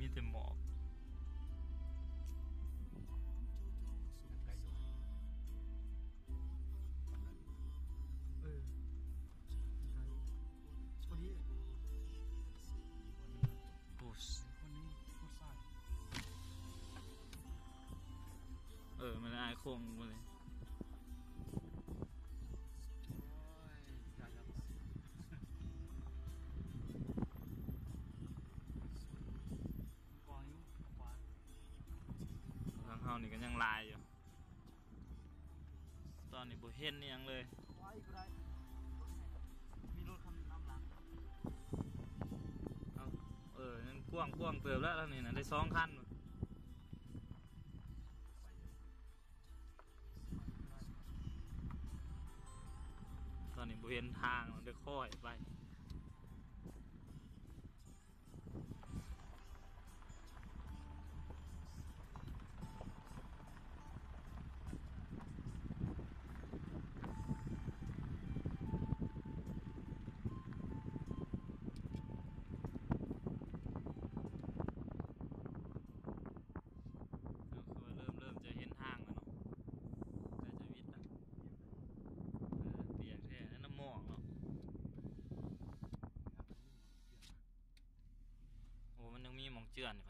ມີແຕ່ໝອກ. ເອີ ພໍດີ ໂອ້ ຄົນນີ້ຜູ້ຊາຍ. ເອີ ມັນອາຍຄົງບໍ່ນີ້. ໂອ້ຍ ກວ້າງຢູ່ ກວ້າງ. ທາງເຮົານີ້ກໍຍັງຫຼາຍຢູ່. ຕອນນີ້ບໍ່ເຫັນອີ່ຫຍັງເລີຍ. ໄວກໍໄດ້ ມີລົດຄັນນຳຫຼັງ. ເອົາ ເອີ ຍັງກວ້າງ ກວ້າງເຕີບແລ້ວ ທາງນີ້ນະ ໄດ້ສອງຄັນ. ຕອນນີ້ບໍ່ເຫັນທາງ ເດີຄ່ອຍໄປ. ເອີ ຄືວ່າເລີ່ມ ເລີ່ມຈະເຫັນທາງແລ້ວເນາະ ໃກ້ຈະວິດລະ. ເອີ ປຽກແທ້ ນັ້ນນະໝອກເນາະ. ໂອ້ ມັນຍັງມີໝ່ອງເຈື່ອນຢູ່.